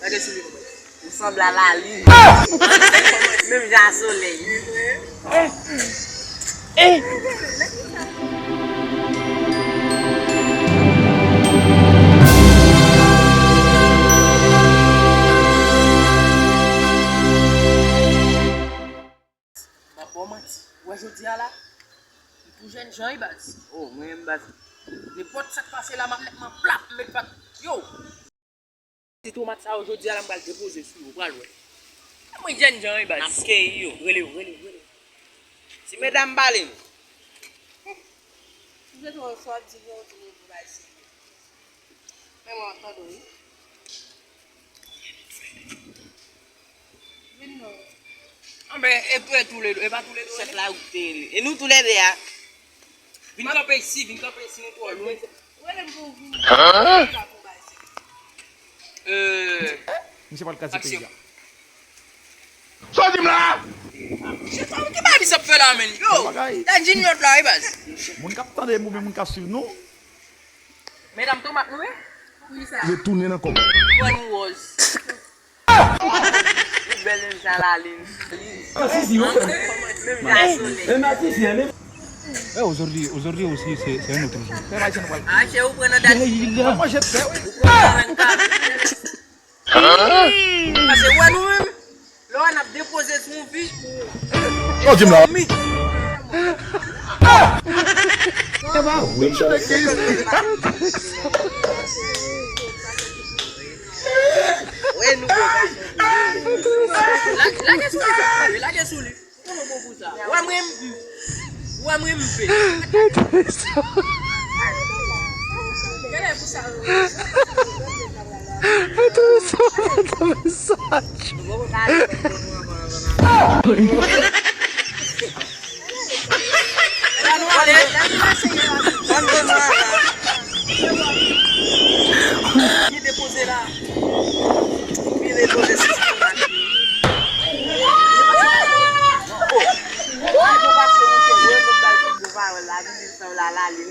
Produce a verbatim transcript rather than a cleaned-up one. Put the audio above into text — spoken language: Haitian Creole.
Gade souli mwen. Ou sanble a lalin. Menm jan a solèy. M ap ba w manti. Ou wè jodi a la, m tou jènjan wi baz. Oh, mwen menm baz. Nenpòt sa k pase la, m ap met man plap, m met pat. Yo! Ti tomat sa yo jodi a la, m pral depoze sou yo, ou pral wè. Mwen jènjan wi baz. N ap keyi yo. Rele yo, rele yo, rele yo. Ti medam pale m. M se twò sòt di yo, ou tou bay serye. Men mwen ap tande w wi. Vin non. Anben, e tou, e tou le, e pa tou le de. Chèf la ou te rele. E nou tou le de a. Vin kanpe isi, vin kanpe isi, nou twò lwen. Ou rele m pou vin. Hein? Euh, Misye pral kraze peyi a. Sa w di m la? Chèf la, ki bagay sa ap fè la menm? Yo, bagay. Tanjin yòt la wi baz. Moun k ap tande m oubyen moun k ap swiv nou. Medam tomat nou ye? Retounen nan kòb. Wè nou wòz. Ou bèl menm jan lalin. Masisi wi. Menm jan solèy. E masisi wi. Eh, aujourd'hui, aujourd'hui aussi, c'est, c'est un autre jour. Ache ou pran nan dat. Mwen manje tè wi. Ou pran nan dat. Pase wè nou menm. Lè w wè n ap depoze sou yon fi. Sa w di m la? Wè nou. Lage, lage sou li, lage sou li. Ou wè mwen m, ou wè mwen m pe. Ki depoze la. Ki depoze sou sou mache. Ou pa se mouche, ou pa wè la, li di sa la, la, li.